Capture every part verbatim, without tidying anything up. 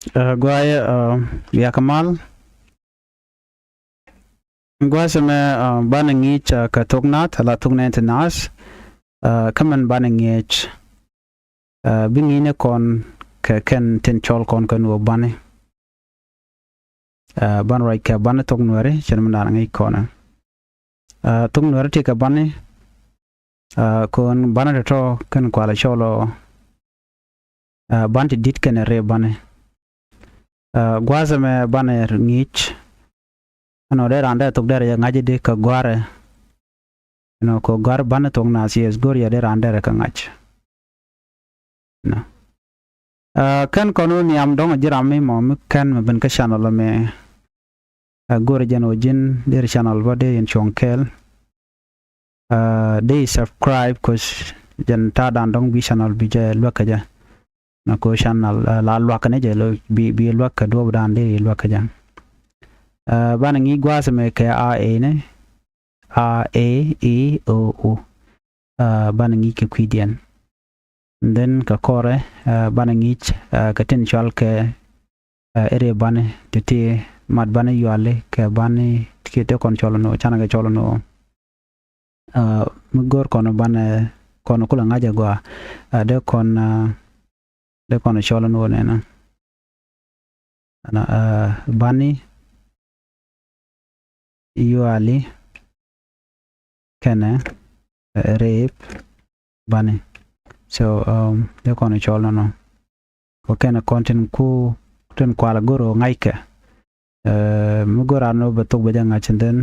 Ɛ, guayɛ, ɛ, bia kɛ mal. Gua̱a̱th ɛmɛ, ɛ, banɛ ŋi̱i̱c, ɛ, kɛ thok nath, ala thok nɛn ti naath. Ɛ, kä mɛn banɛ ŋi̱i̱c, ɛ, bi ŋi̱i̱c ni kɔn kɛ kɛn tin cɔl kɔn kɛ nuɔɔk bani. Ɛ, banɛ ruac kɛ bani thok nuɛri, cɛn mi naan ŋi̱i̱c kɔn ɛ. Ɛ, thok nuɛri ti kɛ bani, ɛ, kɔn bani tɔ̱tɔ̱ kɛn kualɛ cɔl ɔ, ɛ, bani ti di̱t kɛnɛ rɛy bani. Ɛ, gua̱a̱th ɛmɛ banɛ ŋi̱i̱c. Ɛnɔ dee raan dee thok derɛ jɛ ŋa̱c di kɛ gɔ̱a̱rɛ. Ɛnɔ kɛ gɔ̱a̱r bani thok naath, yes, go̱o̱r yɛ dee raan derɛ kɛ ŋa̱c. Nɔ. Ɛ, kɛn kɔn wä nhiam dɔ̱ŋ ji̱ ram mi mɔ mi kɛn mi ben kä channel ɛmɛ. Ɛ, go̱o̱r jɛn wä ji̱n dee channel bä dee in cuɔ̱ŋ kɛɛl. Ɛ, dee subscribe, 'cause jɛn ta̱a̱ dan dɔ̱ŋ bi channel bi jɛ luäk kä jɛ. Nɔ ko channel, ɛ, la luäk ni jɛ lo bi, bi luäk kɛ duɔp dan dee luäk kä jɛ. Ɛ, banɛ ŋi̱i̱c gua̱a̱th ɛmɛ kɛ a, e ni. A, e, i, o, u. Ɛ, banɛ ŋi̱i̱c kɛ kui̱diɛn. And then kɛ kɔrɛ, ɛ, banɛ ŋi̱i̱c, ɛ, kɛ tin cɔal kɛ, ɛ, rɛy bani, ti ti mat bani yuali kɛ bani, ti ti kɔn cɔl nɔ, canɛ kɛ cɔl nɔ. Ɛ, mi go̱o̱r kɔn banɛ, kɔn kulɛ ŋa̱c ɛ gɔaa. Ɛ, dee kɔn, ɛ, dee kɔn cɔl nɔ nɛnɛ. Ɛnɔ, ɛ, bani yuali kɛnɛ, ɛ, rɛy bani. So, um, dee kɔn cɔl nɔ nɔ. Kɔ kɛnɛ kɔn tin ku, tin kualɛ go̱r ɔ ŋa̱ckɛ. Ɛ, mi go̱r an nɔ bɛ thok bɛ jɛ ŋa̱c, and then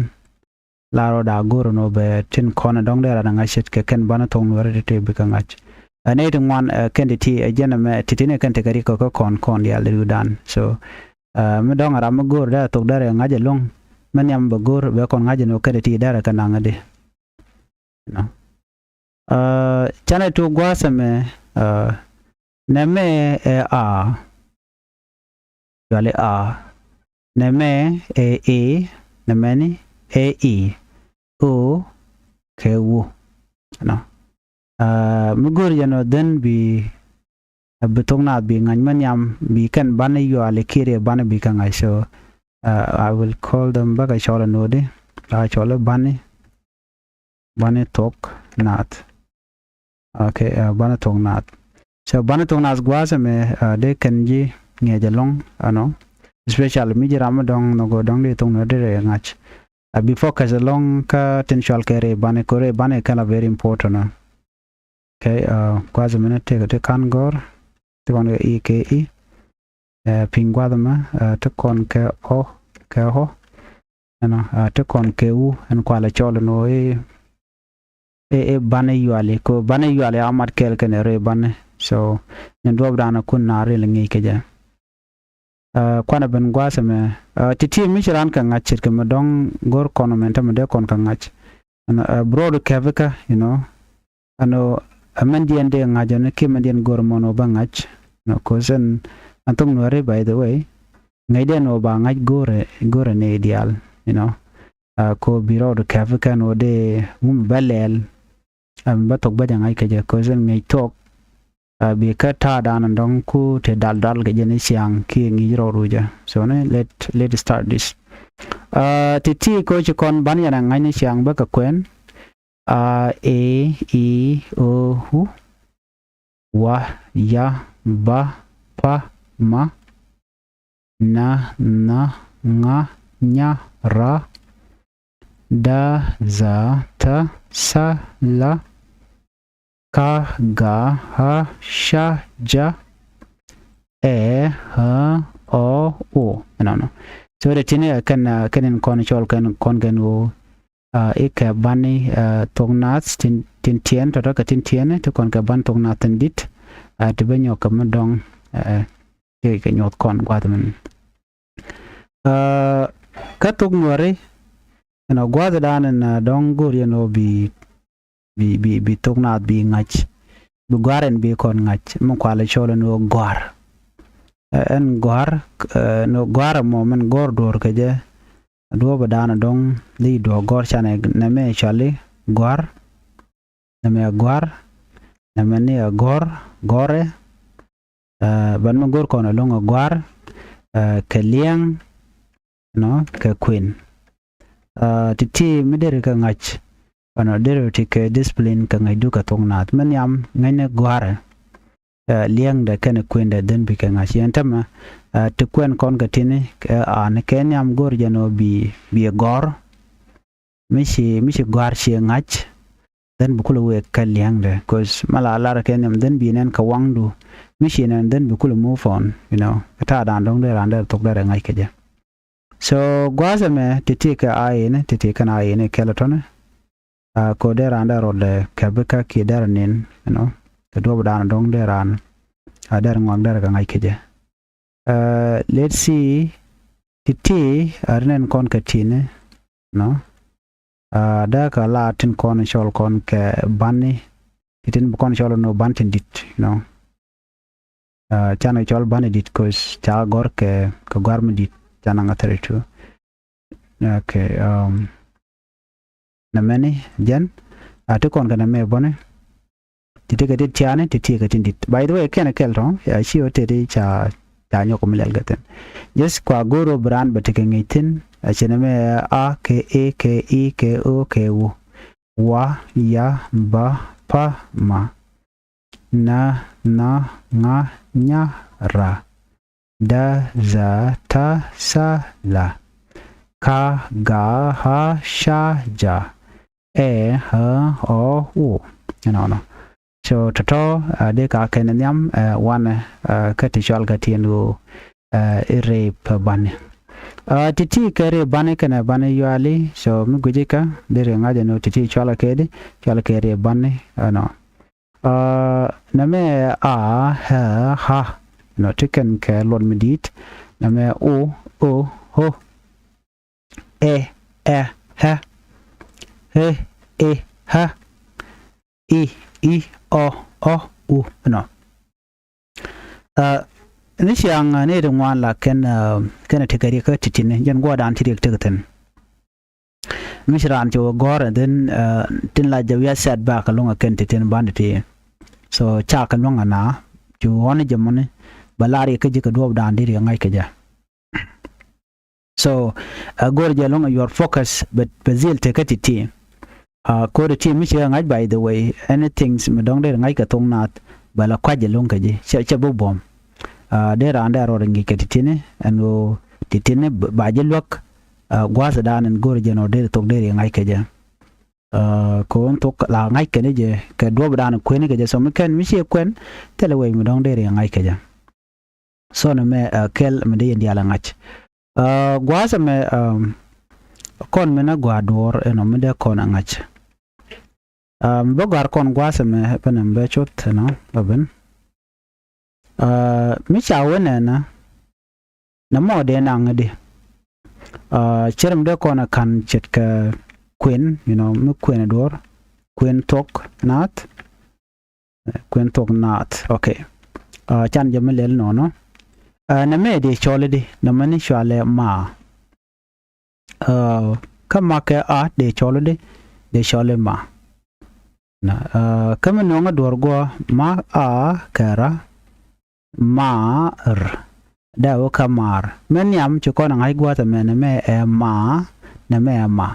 la rɔ da go̱r nɔ bɛ tin kɔn dɔ̱ŋ dee ran ŋa̱c ce̱tkɛ kɛn banɛ thok nuɛri ti ti bikɛ ŋa̱c. Ɛ, nɛy ti ŋuan, ɛ, kɛn ti ti, ɛ, jɛn ɛmɛ ti ti ni kɛn ti kɛ ri kɔ kä kɔn, kɔn diaal ri dan. So, ɛ, mi dɔ̱ŋ ram mi go̱r dee thok dee rɛ ŋa̱c ɛlɔ̱ŋ. Mi nhiam bɛ go̱r bɛ kɔn ŋa̱c nɔ kɛn ti ti dee rɛ kɛ naŋ di. Nɔ. Ɛ, canɛ tu gua̱a̱th ɛmɛ, ɛ, nɛmɛ ɛ a. Yuali a. Nɛmɛ ɛ e. Nɛmɛni ɛ i. O kɛ wu. Nɔ. Ɛ, mi go̱r jɛ nɔ then bi, ɛ, bi thok naath bi ŋa̱c mi nhiam bi kɛn bani yuali kiɛ rɛy bani bi kɛ ŋa̱c. So, ɛ, I will call them bä kɛ cɔl ɛ nɔ di. Bä kɛ cɔl ɛ bani. Bani thok naath. Okay, ɛ, bani thok naath. So bani thok naath gua̱a̱th ɛmɛ, ɛ, dee kɛn ji̱ ŋi̱eec ɛlɔ̱ŋ, ɛnɔ. Especially mi ji̱ ram mi dɔ̱ŋ nhɔk ɔ dɔ̱ŋ dee thok nuɛri dee rɛ ŋa̱c. Ɛ, bi focus ɛlɔ̱ŋ kä tin cɔal kɛ rɛy bani, kɛ rɛy bani kɛn la very important, ɛ. Okay, ɛ, gua̱a̱th ɛmɛ ni tëëkɛ ti ka̱n gɔ̱r, ti kɔn kɛ i kɛ i. Ɛ, piny gua̱a̱th ɛmɛ, ɛ, ti kɔn kɛ ɔ, kɛ ɔ. Ɛnɔ, ɛ, ti kɔn kɛ wu, ɛn kualɛ cɔl ɛn ɣöö i̱, i̱, i̱ banɛ yuali, kɛ ɣöö banɛ yuali a mat kɛɛl kɛnɛ rɛy banɛ. So, ni duɔ̱ɔ̱pdan kun naar ril ŋi̱i̱c kɛ jɛ. Ɛ, kuanɛ ben gua̱a̱th ɛmɛ, ɛ, ti̱ti̱ mi ci raan kɛ ŋa̱c ce̱tkɛ mi dɔ̱ŋ go̱r kɔn mɛn tämɛ dee kɔn kɛ ŋa̱c. Ɛnɔ, ɛ, bi rɔɔdu kɛpikä, you know, ɛn ɣöö ɛ mɛndiɛn dee ŋa̱c ɛn kiɛ mɛndiɛn go̱r mɔn ɣöö bä ŋa̱c. You know, 'cause ɛn, ɛn thok nuɛri, by the way, ŋäcdɛ ɛn ɣöö ba ŋa̱c go̱rɛ, go̱rɛ nɛy diaal, you know. Ɛ, kɛ ɣöö bi rɔɔdu kɛpikä ɛn ɣöö dee wum bä lɛl, ɛ, bä thok bä jɛ ŋa̱c kɛ jɛ, 'cause ɛn ŋäc thuɔ̱k, ɛ, bi kä ta̱a̱dan ɛn dɔ̱ŋ ku te dal dal kɛ jɛ ni ciaŋ kiɛ ŋi̱i̱c rɔɔdu jɛ. So ni, let, let start this. Ɛ, ti̱ti̱ kɛ ɣöö ci kɔn banɛ jɛ ŋa̱c ni ciaŋ bä kɛ kuɛn. A, e, i, o, u. Wa, ya, ba, pa, ma. Na, nha, ŋa, nya, ra. Da, dha, ta, tha, la. Ka, ga, ha, ca, ja. Ɛ, ɣä, ɔ, o. Ɛnɔnɔ. So dee ti̱n ɛ kɛn, ɛ, kɛn in kɔn cɔl kɛn kɔn kɛn ɣöö, ɛ, i̱ kɛ bani, ɛ, thok naath tin, tin tiɛɛn, tɔ̱tɔ̱ kɛ tin tiɛɛn ti kɔn kɛ ban thok naath tin di̱t, ɛ, ti bä nyɔk kɛ mi dɔ̱ŋ, ɛ, kɛ, kɛ nyuɔth kɔn gua̱a̱th min. Ɛ, kä thok nuɔri, ɛn ɔ gua̱a̱thdan ɛn, ɛ, dɔ̱ŋ go̱o̱r yɛn ɣöö bi, bi, bi, bi thok naath bi ŋa̱c. Bi gɔ̱a̱r ɛn bi kɔn ŋa̱c. Mi kualɛ cɔl ɛn ɣöö gɔ̱a̱r. Ɛ, ɛn gɔ̱a̱r, ɛ, ɛn ɣöö gɔ̱a̱r ɛmɔ min gɔ̱r duɔ̱ɔ̱r kɛ jɛ. Duɔ̱ɔ̱pdan ɛ dɔ̱ŋ dhi duɔ̱ɔ̱r gɔ̱r canɛ nɛmɛ cɔali gɔ̱a̱r. Nɛmɛ ɛ gɔ̱a̱r. Nɛmɛ ni ɛ gɔ̱r, gɔ̱rɛ. Ɛ, bän mi go̱r kɔn ɛlɔ̱ŋ ɛ gɔ̱a̱r. kɛ liɛŋ, you know, kɛ kuën. Ti̱ti̱ mi deri kɛ ŋa̱c, you know, deri ti kɛ discipline kɛ ŋa̱cdu kɛ thok naath. Mi nhiam ŋäcnɛ gɔ̱a̱rɛ, liɛŋdɛ kɛnɛ kuëndɛ dhän bi kɛ ŋa̱c. Yɛn tämɛ ti kuɛn kɔn kɛ ti̱ni, an kɛ nhiam go̱o̱r jɛn ɣöö bi, bi gɔ̱r. Mi ci, mi ci gɔ̱a̱r ci ŋa̱c, dhän bi kulɛ wëë kɛ liɛŋdɛ, 'cause mi la lar kɛ nhiam dhän bi nɛn kɛ waŋdu. Mi ci nɛn dhän bi kulɛ move on, you know. Kɛ ta̱a̱ dan dɔ̱ŋ dee raan dee thok dee rɛ ŋa̱c kɛ jɛ. So gua̱a̱th ɛmɛ ti̱ti̱ kɛ a ini, ti̱ti̱ kɛn a ini kɛl tɔni. Ko dee raan dee rɔɔdɛ kɛ bi kä kiɛ dee rɛ nin, you know. Kɛ duɔp dan dɔ̱ŋ dee raan a dee rɛ ŋɔak dee rɛ kɛ ŋa̱c kɛ jɛ. Let's see, ti̱ti̱ a ri nɛn kɔn kɛ ti̱ni, you know. Dee kɛ la tin kɔn cɔl kɔn kɛ bani, ti tin bi kɔn cɔl ni ban tin dit, you know. Can kɛ cɔl bani dit 'cause ca gɔr kɛ, kɛ gɔr mi dit, can aŋa thirty-two. Okay. Nɛ mɛni jɛn a ti kɔn kɛ nɛ mɛ bɔni. Ti̱ti̱ kɛ ti tiani, ti̱ti̱ kɛ tin dit. By the way, kɛn kɛl tɔ̱, a ci wä teti ca, ca nyɔk mi lɛl kɛ thin. Just kua go̱o̱r wä bi raan bɛ ti kɛ ŋi̱i̱c thin. A ci nɛ mɛ a kɛ e kɛ i kɛ o kɛ wu. Wa, ya, ba, pa, ma. Na, na, ŋa, nya, ra. Da, dha, ta, tha, la. Ka, ga, ɣa, ca, ja. Ɛ, ɣä, ɔ, u. Ɛnɔnɔ. So tɔ̱tɔ̱ a dee ka kɛn nhiam ɛ wanɛ kä ti cɔal kä tiɛn ɣöö ɛ rɛy bani. Ti̱ti̱ kɛ rɛy bani kɛnɛ bani yuali. So mi guici kä dee rɛy ŋa̱c ɛn ɣöö ti̱ti̱ cɔal kɛ di, cɔal kɛ rɛy bani ɛnɔ. Nɛmɛ a, ɛ, ɣa. Nɔ ti kɛn kɛ luɔt mi di̱i̱t. Nɛmɛ o, o, ɣo. Ɛ, ɛ, ɣɛ. Ɣe, ɣe, ɣä. I, i, ɔ, ɔ, u. Nɔ. Ni ciaŋ ni ti ŋuan la kɛn, kɛn ti kɛ riɛk kä ti̱ti̱ni, jɛn guɔdan ti riɛk tek thi̱n. Mi ci raan ci wä gɔ̱r, and then tin la jɛ wi̱i̱ a set back alɔŋ a kɛn ti̱ti̱ni ban ti. So ca kɛ luäŋ a na ci wä ni jɛ muni bɛ la riɛk kä ji̱ kɛ duɔɔpdan di riɛk ŋa̱c kɛ jɛ. So a go̱r jɛ lɔŋ a your focus bɛ, bɛ dhil tekä ti̱ti̱. Ko̱ri ti mi ci ŋa̱c, by the way, anything mi dɔ̱ŋ dee ri ŋa̱c kɛ thok naath bɛ la kuac jɛ lɔŋ kɛ ji̱, cɛ, cɛ bi buɔ̱m. Dee raan dee rɔɔd ŋi̱i̱c kɛ ti̱ti̱ni ɛn ɣöö ti̱ti̱ni ba ji̱ luäk. Gua̱a̱thdan ɛn go̱r jɛ nɔ dee ri thok dee ri ŋa̱c kɛ jɛ. Ko̱n thok la ŋa̱c kɛn jɛ kɛ duɔ̱pdan kueni kɛ jɛ, so mi kɛn mi ci kuɛn thilɛ wec mi dɔ̱ŋ dee ri ŋa̱c kɛ jɛ. So nɛmɛ ɛ kɛl mi dee yɛn diaal ɛ ŋa̱c. Gua̱a̱th ɛmɛ kɔn mi na gɔaa duɔ̱ɔ̱r ɛnɔ mi dee kɔn ɛ ŋa̱c. Mi bä gɔ̱a̱r kɔn gua̱a̱th ɛmɛ bä nɛm bä cuth ɛnɔ bä ben. Mi ca wä nɛnɛ nɛmɔ dee naŋ di. Cɛ rɛ mi dee kɔn ɛ ka̱n ce̱tkɛ kuën, you know, mi kuën ɛ duɔ̱ɔ̱r, kuën thok naath. Kuën thok naath. Okay. Can jɛ mi lɛl nɔnɔ. Nɛmɛ dee cɔl di, nɛmɛ ni cɔalɛ ma. Kä ma kɛ a dee cɔl di, dee cɔl ma. Kä mi nɔŋ a duɔr guɔ ma a kɛ ra, mar. Dee wä kä mar. Mɛ nhiam ci kɔn a ŋa̱c gua̱a̱th ɛmɛ, nɛmɛ ɛ ma, nɛmɛ ɛ ma.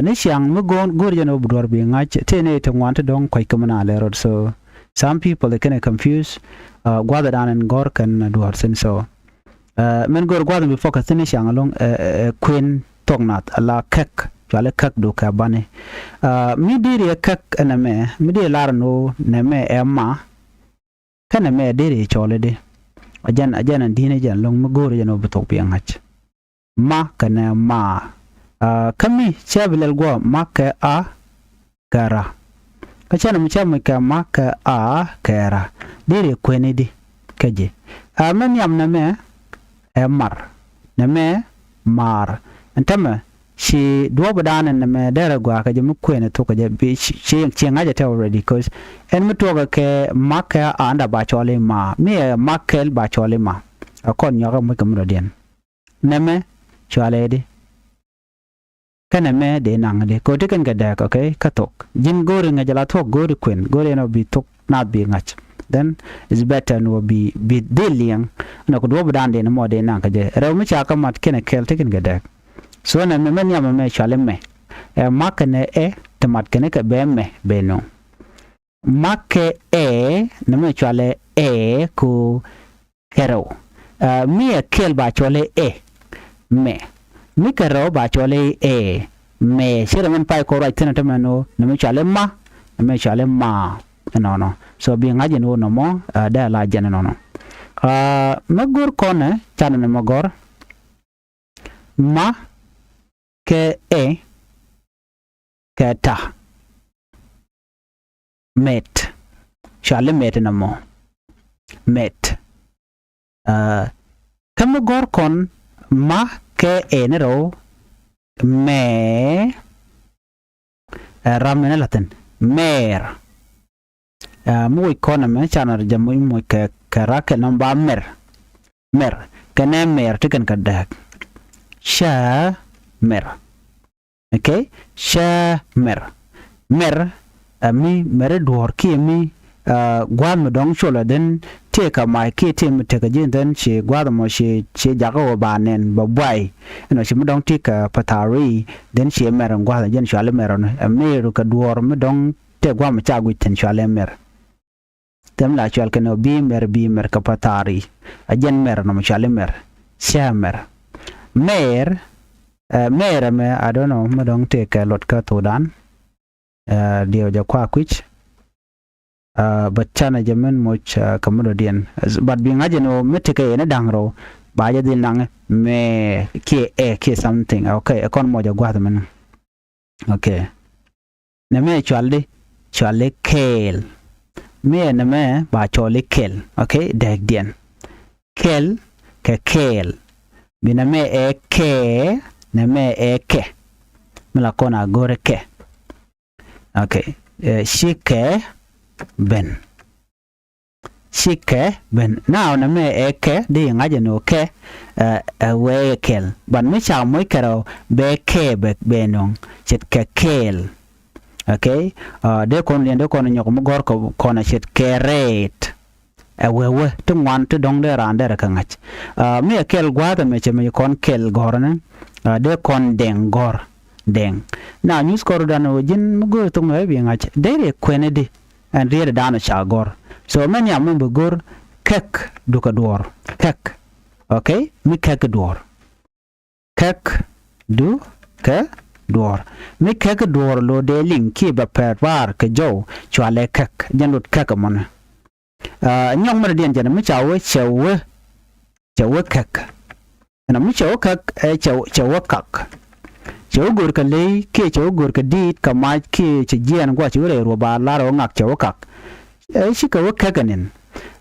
Ni ciaŋ mi go̱o̱r jɛn ɣöö bi duɔ̱ɔ̱r bi ŋa̱c, tëë ni ti ŋuan ti dɔ̱ŋ kua̱c kä mi na lɛ rot. So some people they kɛn confuse gua̱a̱th dan in gɔ̱r kɛn duɔ̱ɔ̱r thi̱n. So mɛn go̱o̱r gua̱a̱th in bi focus thi̱n ni ciaŋ ɛlɔ̱ŋ ɛ kuën thok naath ala käk, cuali käk du kɛ bani. Mi diri ɛ käk ɛnɛmɛ, mi diri lar ɛn ɣöö nɛmɛ ɛ ma. Kä nɛmɛ deri cɔl di. A jɛn, a jɛn ɛn di̱n ɛ jɛn ɛlɔ̱ŋ mi go̱o̱r jɛn ɣöö bi thok bi ŋa̱c. Ma kɛnɛ ma. Kä mi cɛ bi lɛl guɔ ma kɛ a kɛ ra. Kä cɛ nɛmɛ cɛ muc kɛ ma kɛ a kɛ ra. Deri kueni di kä ji̱. Ɛ mɛ nhiam nɛmɛ ɛ mar. Nɛmɛ mar. Ɛn tämɛ ci duɔ̱ɔ̱p dan ɛn nɛmɛ derɛ gɔaa kɛ jɛ mi kuën ɛ thok kɛ jɛ bi ci, ci ŋa̱c ɛ tɛ already, 'cause ɛn mi tuɔɔkɛ kɛ ma kɛ a, ɛn da ba cɔl i̱ ma, mi ɛ ma kɛl ba cɔl i̱ ma. A kɔn nyɔk ɛ muc kɛ mi dɔ̱diɛn. Nɛmɛ cɔalɛ di. Kä nɛmɛ dee naŋ di kɛ ɣöö ti kɛn kɛ dääk, okay, kä thok. Ji̱n go̱o̱ri ŋäc ala thuɔ̱k, go̱o̱ri kuën, go̱o̱ri ɛn ɔ bi thok naath bi ŋa̱c. then it's better ni wä bi, bi dhil liɛŋ. Nɔ kɛ duɔ̱ɔ̱p dan dee ni mɔ dee naŋ kɛ jɛ. Rɛw mi ca kä mat kɛnɛ kɛl ti kɛn kɛ dɛk. So nɛ mɛ, mɛ nhiam mɛ cuali mɛ. Ɛ ma kɛnɛ ɛ ti mat kɛnɛ kɛ bɛ mɛ bɛ nɔ. Ma kɛ ɛ, nɛ mɛ cuali ɛ ko kɛ rɛw. Ɛ, mi ɛ kɛl ba cuali ɛ, mɛ. Mi kɛ rɛw ba cuali ɛ, mɛ. Cirɛ mɛn pay kɔ ruac thin ɛ tämɛ nɔ, nɛ mɛ cuali ma, nɛ mɛ cuali ma. Ɛnɔnɔ. So bi ŋa̱c ɛn ɣöö nɔmɔ, ɛ, dee la jɛn ɛnɔnɔ. Ɛ, mɛ go̱r kɔnɛ, canɛ nɛ mɛ gɔ̱r. Ma kɛ ɛ kɛ ta. Mɛt. Cuali mɛt nɔmɔ. Mɛt. Ɛ, kä mi gɔ̱r kɔn ma kɛ ɛ ni rɛw mɛ. Ɛ, ram mi ni la̱thin mɛr. Ɛ, mi wec kɔn ɛmɛ canɛ jɛ moc moc kɛ, kɛ rak kɛ nɔm ba mɛr. Mɛr kɛ nɛ mɛr ti kɛn kɛ dääk. Cä mɛr. Okay. Cä mɛr. Mɛr, ɛ, mi mɛr i̱ duɔ̱ɔ̱r kiɛ mi, ɛ, gua̱a̱th mi dɔ̱ŋ colɛ dhin tëë kɛ mac kiɛ tëë mi tekɛ ji̱n dhin ci gua̱a̱th ɛmɔ ci, ci jakä wä ba nɛn bɛ buay. Ɛnɔ ci mi dɔ̱ŋ ti kɛ päthaari dhin ci mɛr in gua̱a̱th in jɛn cuali mɛr ɔni. Ɛ, mɛr kɛ duɔ̱ɔ̱r mi dɔ̱ŋ tëë gua̱a̱th mi ca guic thi̱n cuali mɛr. Thɛm la cual kɛn ɔ bi mɛr, bi mɛr kɛ päthaari. A jɛn mɛr nɔmɔ cuali mɛr. Cä mɛr. Mɛr, ɛ, mɛr ɛmɛ, I don't know, mi dɔ̱ŋ tëë kɛ luɔt kä thokdan. Ɛ, diɛw jɛ kua kui̱c. Ɛ, but canɛ jɛ min moc, ɛ, kɛ mi dɔ̱diɛn. But bi ŋa̱c ɛn ɣöö mi tekɛ yɛn i̱ da̱ŋ rɛw ba jɛ dhil naŋ mɛ kiɛ ɛ kiɛ something. Okay, ɛ kɔn mɔc ɛ gua̱th min. Okay. Nɛmɛ cualdi, cualdi kɛɛl. Mi ɛ nɛmɛ ba cɔɔli kɛl. Okay, dɛɛkdiɛn. Kɛl kɛ kɛɛl. Bi nɛmɛ ɛ kɛ, nɛmɛ ɛ kɛ. Mi la kɔn a go̱rɛ kɛ. Okay. Ɛ, cikɛ ben. Cikɛ ben. Now nɛmɛ ɛ kɛ, di ŋa̱c ɛn ɣöö kɛ, ɛ, ɛ wee kɛl. But mi ca moc kɛ rɛw bɛ kɛ bɛ, bɛ nöŋ. Ce̱tkɛ kɛɛl. Okay? Ɛ, dee kɔn liɛn, dee kɔn nyɔk mi gɔ̱r kɔ, kɔn a ce̱tkɛ rɛɛt. Ɛ wee wee, ti ŋuan ti dɔ̱ŋ dee raan derɛ kɛ ŋa̱c. Ɛ, mi ɛ kɛl gua̱a̱th ɛmɛ cɛ mi kɔn kɛl gɔ̱rnɛ. Ɛ, dee kɔn dɛŋ gɔ̱r. Dɛŋ. Now nyuth kɔr dan ɣöö ji̱n mi go̱o̱r thok mi ɛ bi ŋa̱c. Dee riɛ kuɛn di. Ɛn riet dan ca gɔr. So mɛ nhiam mi bi gor kɛk du kɛ duɔr. Kɛk. Okay? Mi kɛk kɛ duɔr. Kɛk du kɛ duɔr. Mi kɛk kɛ duɔr lo dee liŋ kiɛ bɛ pɛr bar kɛ jɔw cualɛ kɛk. Jɛn lot kɛk ɛmɔnɛ. Ɛ, nyɔk mi rɛ diɛn jɛn mi ca wee cɛ wee. Cɛ wee kɛk. Ɛn ɔ mi cɛ wä kɛk ɛ cɛ, cɛ wä kak. Cɛ wä gör kɛ ley kiɛ cɛ wä gör kɛ diit kɛ mac kiɛ cɛ jiɛɛn gua̱c cɛ wä rɛy ruɔ ba lar wä ŋak cɛ wä kak. Ɛ cikɛ wä kɛk ɛnin.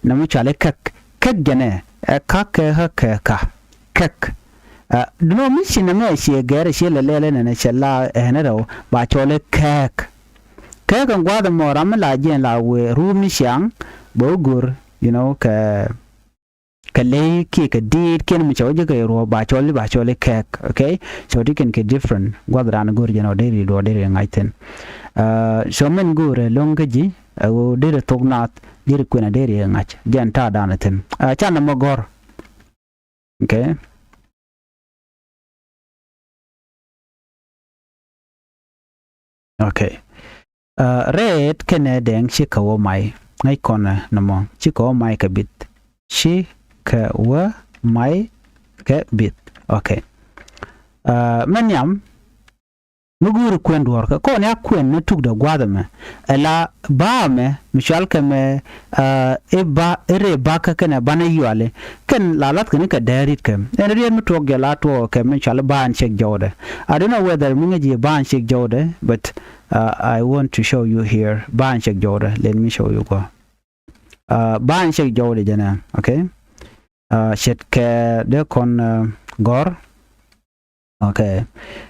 Nɛ mi cuali kɛk. Kɛk jɛnɛ ɛ kak kɛ ɣä kɛ ka. Kɛk. Ɛ, dunɔ mi ci nɛ mɛ ciɛ gɛr ciɛ lɛ lɛl ɛnɛnɛ cɛ la ɛn rɛw ba cɔl ɛ kɛk. Kɛk ɛn gua̱th ɛmɔ ram mi la jiɛɛn la wëë ruu mi ciaŋ bɛ wä gör, you know, kɛ kɛ ley kiɛ kɛ diit kiɛn mi cɛ wä ji̱ kɛ ruɔ̱ ba cɔl i̱ ba cɔl i̱ kɛɛk. Okay? So ti kɛn kɛ different gua̱th raan go̱r jɛn ɔ deri duɔ deri ŋa̱c thi̱n. Ɛ, so mɛn go̱o̱rɛ lo̱ŋ kä ji̱ ɛ ɣöö deri thok naath deri kuɛn ɛ deri ŋa̱c jɛn ta̱a̱ daanɛ thi̱n. Ɛ, canɛ mɔ gɔ̱r. Okay? Okay. Ɛ, rɛɛt kɛnɛ dɛŋ cikɛ wä may. Ŋäc kɔn ɛ nɔmɔ. Cikɛ wä may kɛ bith. Cikɛ wä may kɛ bith. Okay. Ɛ, mɛ nhiam mi guuri kuɛn duɔ̱ɔ̱r kɛ kɔn ya kuɛn ni tukdɛ gua̱a̱th ɛmɛ. Ɛ la ba mɛ mi cual kɛ mɛ, ɛ, i̱ ba, i̱ rɛɛ ba kä kɛnɛ banɛ yuali. Kɛn la lath kɛn kɛ dɛɛ ri̱t kɛ. Ɛn riet mi tuɔɔk jɛ la tuɔɔk kɛ mi cual i̱ ba ɛn cɛk jɔwdɛ. I don't know whether mi ŋäc ji̱ ba ɛn cɛk jɔwdɛ, but, uh, I want to show you here. Ba ɛn cɛk jɔwdɛ. Let me show you go. Uh, ba ɛn cɛk jɔwdɛ jɛnɛ. Okay. Uh, ce̱tkɛ dee kɔn, uh, gɔ̱r. Okay.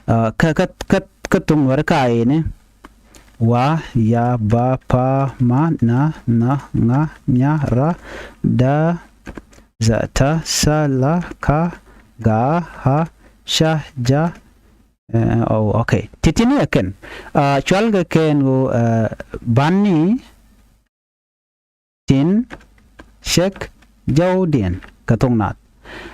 Uh, kä, kä, kä, kä thuŋ wär ka ini. Wa, ya, ba, pa, ma, na, na, ŋa, nya, ra, da, za, ta, sa, la, ka, ga, ha, ca, ja. Uh, oh, okay. Titini ɛ kɛn. Uh, cual kɛ kɛn ɣöö, uh, bani. tin cäk jɔwdiɛn kɛ thok naath.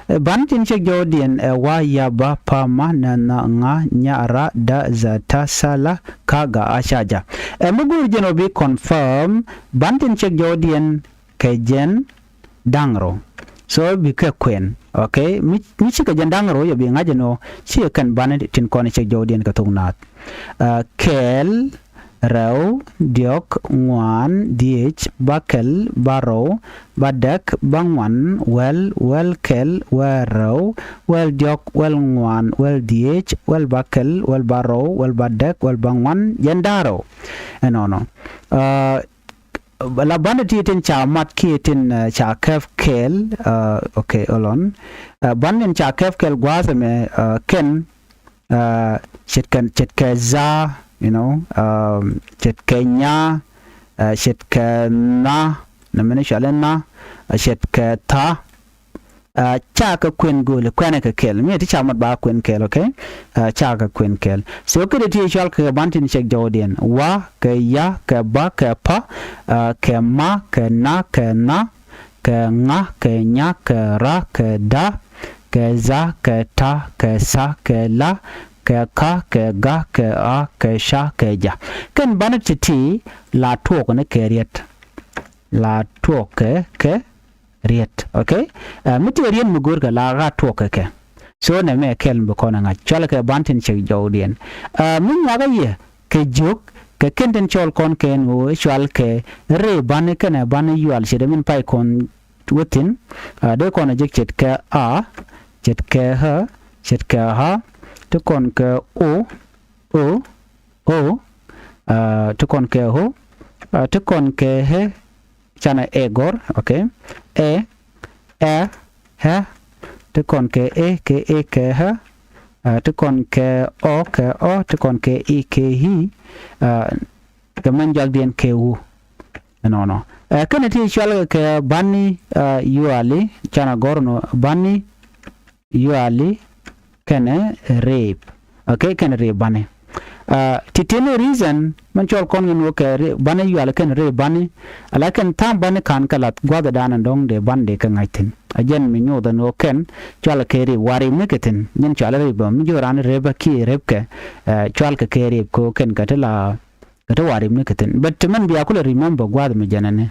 Ɛ, banɛ tin cäk jɔwdiɛn ɛ wa, ya, ba, pa, ma, nɛ, nha, ŋa, nya, ra, da, dha, ta, tha, la, ka, ga, a, ca, ja. Ɛ, mi go̱o̱r jɛn ɔ bi confirm banɛ tin cäk jɔwdiɛn kɛ jɛn da̱ŋ rɛw. So bikɛ kuɛn, okay? Mi, mi cikɛ jɛn da̱ŋ rɛw, yɛ bi ŋa̱c ɛn ɣöö cikɛ kɛn banɛ tin kɔn cäk jɔwdiɛn kɛ thok naath. Ɛ, kɛl, rɛw, diɔ̱k, ŋuan, dhieec, bäkɛl, bärɔw, bädäk, bäŋuan, wäl, wäl kɛl, wäl rɛw, wäl diɔ̱k, wäl ŋuan, wäl dhieec, wäl bäkɛl, wäl bärɔw, wäl bädäk, wäl bäŋuan, jɛn da̱ŋ rɛw. Ɛnɔnɔ. Ɛ, la banɛ ti tin ca mat kiɛ tin, ɛ, ca kɛp kɛɛl, ɛ, okay, hold on. Ɛ, banɛ tin ca kɛp kɛɛl gua̱a̱th ɛmɛ, ɛ, kɛn, ɛ, ce̱tkɛ, ce̱tkɛ dha, you know, ɛ, ce̱tkɛ nya, ɛ, ce̱tkɛ nha, nɛ mɛn cɔal in nha, ɛ, ce̱tkɛ tha, ɛ, ca kɛ kuɛn gööli, kuɛnɛ kɛ kɛl. Mi ti ca mat ba kuɛn kɛl, okay? Ɛ, ca kɛ kuɛn kɛl. So kɛ ti ti cɔal kɛ banɛ tin cäk jɔwdiɛn. Wa, kɛ ya, kɛ ba, kɛ pa, ɛ, kɛ ma, kɛ na, kɛ nha, kɛ ŋa, kɛ nya, kɛ ra, kɛ da, kɛ dha, kɛ ta, kɛ tha, kɛ la, kɛ ka, kɛ ga, kɛ a, kɛ ca, kɛ ja. Kɛn banɛ ti ti la tuɔɔk ni kɛ riet. La tuɔɔk kɛ, kɛ riet, okay? Ɛ, mi tëë riet mi go̱o̱rkɛ la ɣa̱t tuɔɔk kɛ kɛ. So nɛmɛ kɛl mi bi kɔn ɛ ŋa̱c, cɔalkɛ banɛ tin cäk jɔwdiɛn. Ɛ, mi nyuakɛ yɛ kɛ jiök kɛ kɛn tin cɔl kɔn kɛ ɛn ɣöö cɔalkɛ rɛy banɛ kɛnɛ banɛ yual ce̱t min pay kɔn wä thi̱n. Ɛ, dee kɔn ɛ jek ce̱tkɛ a, ce̱tkɛ ɣä, ce̱tkɛ ɣa, ti kɔn kɛ o, o, o, ɛ, ti kɔn kɛ ɣo, ɛ, ti kɔn kɛ ɣɛ, canɛ ɛ gɔ̱r, okay? Ɛ, ɛ, ɛ, ti kɔn kɛ ɛ, kɛ ɛ, kɛ ɣä, ɛ, ti kɔn kɛ ɔ, kɛ ɔ, ti kɔn kɛ i, kɛ i̱, ɛ, kɛ mɛn jɔakdiɛn kɛ wu. Ɛnɔnɔ. Ɛ, kɛnɛ ti cɔalkɛ kɛ banɛ, ɛ, yuali, canɛ gɔ̱r nɔ banɛ yuali kɛnɛ rɛp. Okay, kɛnɛ rɛp banɛ. Ɛ, ti ti ni reason min cɔl kɔn kɛ ɛn ɣöö kɛ rɛp banɛ yuali kɛnɛ rɛp banɛ. Ala kɛn tha̱a̱ŋ banɛ ka̱n kɛ la̱th gua̱thdan ɛn dɔ̱ŋ dee banɛ dee kɛ ŋa̱c thi̱n. Ɛ jɛn mi nyothɛ ɛn ɣöö kɛn cɔalkɛ kɛ rɛp wa rɛp ni kɛ thi̱n. Nyin cɔalɛ rɛp bä mi jiök raan rɛp bä kiɛ rɛp kɛ. Ɛ, cɔalkɛ kɛ rɛp kɛ ɣöö kɛn kɛ ti la kɛ ti wa rɛp ni kɛ thi̱n. But ti mɛn bia kulɛ remember gua̱a̱th mi jɛn ɛni.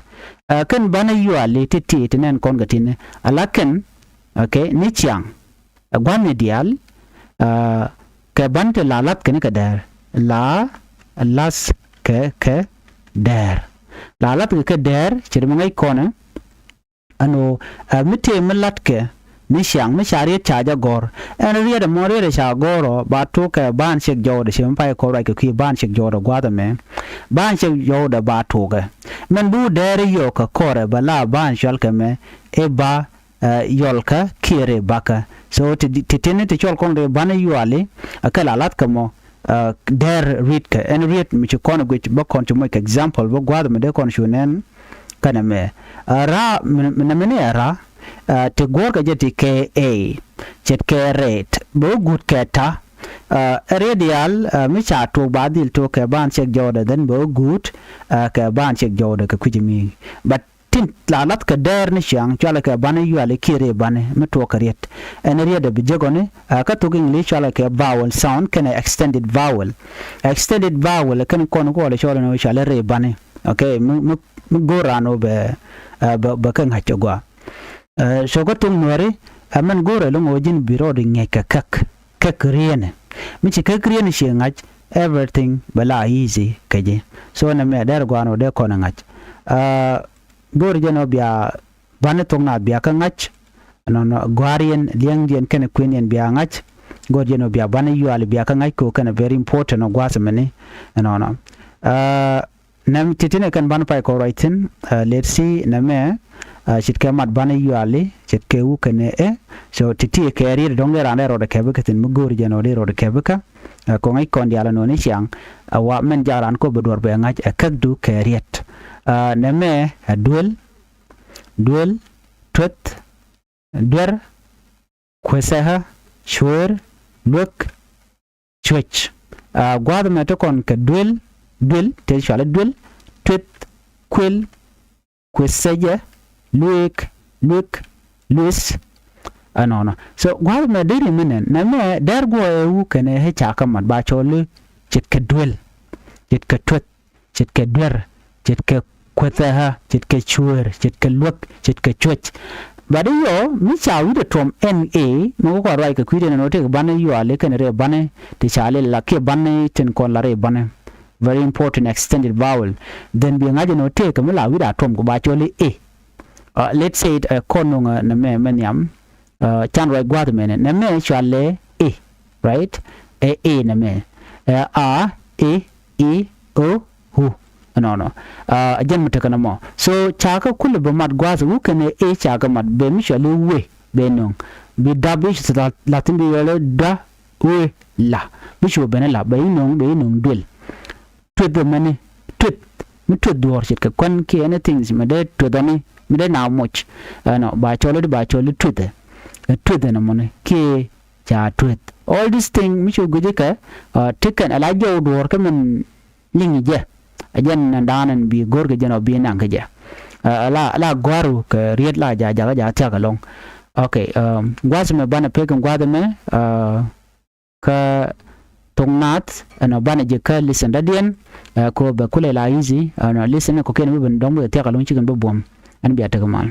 Ɛ, kɛn banɛ yuali ti ti ti nɛn kɔn kɛ ti̱ni. Ala kɛn, okay, ni ciaŋ. Ɛ gua̱a̱th ni diaal, ɛ, kɛ banɛ ti la la̱th kɛ ni kɛ dɛɛr. La la̱th kɛ kɛ dɛɛr. La la̱th kɛ kɛ dɛɛr, ce̱t mi ŋäc kɔnɛ. Ɛn ɣöö, ɛ, mi tëë mi la̱tkɛ ni ciaŋ mi ca riet ca jɛ gɔ̱r. Ɛn riet ɛmɔ riet ɛ ca gɔ̱r ɔ ba tok kɛ ban cɛk jɔwdɛ, ci mi pay kɔn ruac kɛ kui̱ ban cɛk jɔwdɛ gua̱a̱th ɛmɛ. Ban cɛk jɔwdɛ ba tokɛ. Mɛn bi wä dɛɛr i̱ yɔɔk kɛ kɔrɛ bɛ la ban cɔalkɛ mɛ i̱ ba, ɛ, yɔlkä kiɛ rɛp bakä. So ti, ti, ti ni ti cɔl kɔn rɛp banɛ yuali, ɛ, kɛ la la̱thkɛ mɔ, ɛ, dɛɛr ritkɛ. Ɛn riet mi ci kɔn guic bä kɔn ci moc kɛ example bä gua̱a̱th ɛmɛ dee kɔn cu nɛn. Kɛnɛ mɛ, ɛ, ra, mi, mi nɛ mini ɛ ra, ɛ, ti guɔ̱ɔ̱rkɛ jɛ ti kɛ ɛ, ce̱tkɛ rɛt, bɛ wä guut kɛ ta, ɛ, ɛ rɛt diaal, ɛ, mi ca tuɔɔk ba dhil tuɔɔk kɛ ban cɛk jɔwdɛ, then bɛ wä guut, ɛ, kɛ ban cɛk jɔwdɛ kɛ kui̱c mi. But tin la la̱thkɛ dɛɛr ni ciaŋ, cɔalkɛ banɛ yuali kiɛ rɛp banɛ, mi tuɔɔk kɛ riet. Ɛn riet ɛ bi jek ɔni, ɛ, kä thok English cɔalkɛ vowel sound, kɛnɛ extended vowel. Extended vowel, kɛn kɔn kɔɔl cɔl ni cɔalɛ rɛp banɛ. Okay, mi, mi, mi go̱o̱r raan ɣöö bɛ, ɛ, bɛ, bɛ kɛ ŋa̱c kɛ gɔaa. Ɛ, so kä thok Nuääri, ɛ, mɛn go̱o̱rɛ lo̱ŋ ɣöö ji̱n bi rɔɔdɛ ŋi̱eec kɛ käk, käk rienɛ. Mi ci käk rienɛ ci ŋa̱c, everything bɛ la easy kɛ ji̱. So nɛmɛ dɛr gɔaa ni ɣöö dee kɔn ɛ ŋa̱c. Ɛ, go̱o̱rɛ jɛn ɣöö bia banɛ thok naath bia kɛ ŋa̱c. Nɔnɔ gɔ̱a̱riɛn, liɛŋdiɛn kɛnɛ kuëndiɛn bia ŋa̱c. Go̱o̱rɛ jɛn ɣöö bia banɛ yuali bia kɛ ŋa̱c kɛ ɣöö kɛnɛ very important ɔ gua̱a̱th ɛmɛni. Nɔnɔ. Ɛ, Nɛm ti̱ti̱ ni kɛn banɛ pay kɔn ruac thi̱n, ɛ, let's see, nɛmɛ, ɛ, ce̱tkɛ mat banɛ yuali, ce̱tkɛ wu kɛnɛ ɛ. So ti̱ti̱ kɛ riet dɔ̱ŋ dee raan dee rɔɔdɛ kɛpi kɛ thi̱n mi go̱o̱ri jɛn ɔ dee rɔɔdɛ kɛpi kä. Ɛ, kɔŋ i̱ kɔn diaal ɛnɔ ni ciaŋ, ɛ, wa mɛn jak raan kɔ bi duɔ̱r bɛ ŋa̱c ɛ käkdu kɛ riet. Ɛ, nɛmɛ, ɛ, duel, duel, tueth, duer, kuecähä, cuëër, luek, cuec. Ɛ, gua̱a̱th ɛmɛ ti kɔn kɛ duel, duel, tëë cɔalɛ duel, tueth, kuël, kueth, cäcɛ, lueek, luek, lueth. Ɛnɔnɔ. So gua̱a̱th mɛ deri mi nɛn nɛ mɛ dɛr guɔ ɛ wu kɛnɛ ɛ ca kä mat ba cɔl i̱ ce̱tkɛ duel, ce̱tkɛ tueth, ce̱tkɛ duer, ce̱tkɛ kuethɛ ɣä, ce̱tkɛ cueer, ce̱tkɛ luäk, ce̱tkɛ cuec. But i̱ yɔ mi ca wi̱cdɛ tuɔm ɛn ɛ mi kɔkɔ ruac kɛ kui̱dɛ nɛn wä tëëk banɛ yuali kɛn rɛy banɛ ti ca lil la kiɛ banɛ tin kɔn la rɛy banɛ. Very important extended vowel. Then bi ŋa̱c ɛn wä tëëk kɛ mi la wi̱cdɛ a tuɔm kɛ ba cɔl i̱ ɛ. Uh, let's say it, uh, kɔn nuŋ, uh, nɛ mɛ mɛ nhiam, uh, can ruac gua̱a̱th mɛnɛ nɛ mɛ cualɛ ɛ, right? Ɛ ɛ nɛ mɛ, ɛ a, ɛ i, o, u. Ɛnɔnɔ. Uh, jɛn mi tekɛ nɛ mɔ. So ca kä kulɛ bɛ mat gua̱a̱th wu kɛnɛ ɛ ca kɛ mat bɛ mi cualɛ we bɛ nuŋ. Bi dap i̱ cu la, la thi̱n bi yɔlɛ da, we, la. Bi cu bɛnɛ la bɛ i̱ nuŋ, bɛ i̱ nuŋ duel. Tueth ɛmɛni, tueth mi tueth duɔ̱ɔ̱r ce̱tkɛ kuän kiɛ anything mi dee tueth ɔni mi dee na moc. Ɛnɔ ba cɔl i̱, ba cɔl i̱ tueth ɛ, ɛ tueth ɛn ɛmɔni kiɛ ca tueth. All this thing mi cu guic ikɛ, uh, ti kɛn ala jɔw duɔ̱ɔ̱r kä min liŋ jɛ. Ɛ jɛn nɛ da̱a̱n ɛn bi go̱r kɛ jɛn ɔ bi naŋ kä jɛ. Uh, ala, ala gua̱ru kɛ riet la ja̱ jakä ja̱ thiak ɛlɔ̱ŋ. Okay, um, gua̱th mɛ banɛ pek in gua̱th mɛ, uh, kä thok naath ɛnɔ banɛ jɛ kä listen dadiɛn. Ɛ ko bɛ kulɛ la easy ɛnɔ listen kɔ kiɛn bi ben dɔŋ bi thiak ɛlɔ̱ŋ cikɛn bi buɔ̱m. Ɛn bia tek mal.